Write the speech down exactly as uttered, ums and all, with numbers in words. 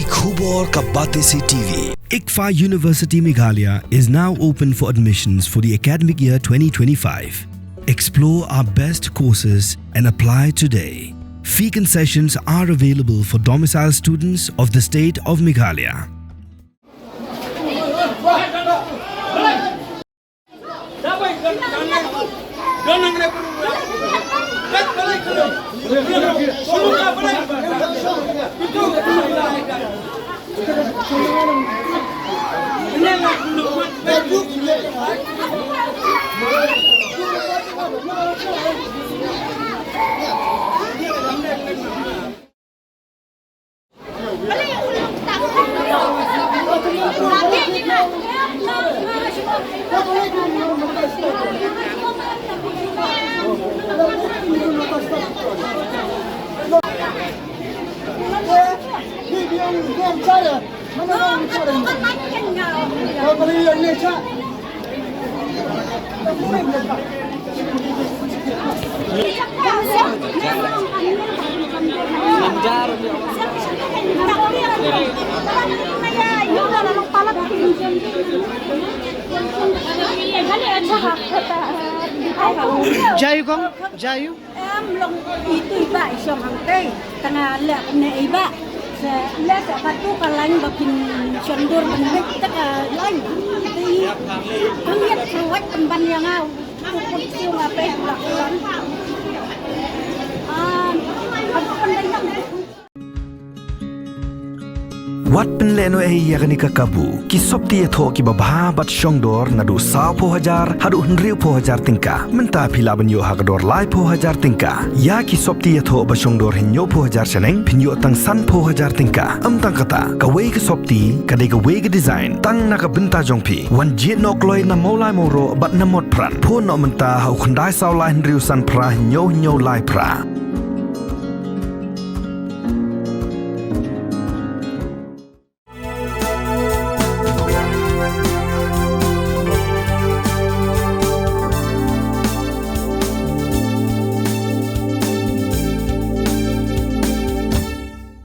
Khubor ka Batesi T V. ICFAI University Meghalaya is now open for admissions for the academic year twenty twenty-five. Explore our best courses and apply today. Fee concessions are available for domicile students of the state of Meghalaya. Jayu kong, jayu. Em long itu iba isong hangtei. Tanga lek ne iba. Se lek se batu ka lain bakin shondur bendik teka lain. Ti ang yet ruwet pemban yang au. Tukut siung apa itu lakukan. Ah, aku pendayang. Wat pynlehnohei ïa kane ka kabu. Ki sopti ïathoh kiba bha bad shongdor naduh sawphew hajar haduh hynriewphew hajar tyngka. Mynta phi lah ban ïoh ha ka dor laiphew hajar tyngka. Ïa ki sopti ïathoh ba shongdor hynñiewphew hajar shaneng phin ïoh tang sanphew hajar tyngka. Ym tang kata, kawei ka sopti ka dei kawei ka design tang na ka bynta jong phi. Wan jied noh kloi na Mawlai Mawroh bad na Motphran. Phone noh mynta ha u khyndai saw lai hynriew san phra hynñiew hynñiew lai phra.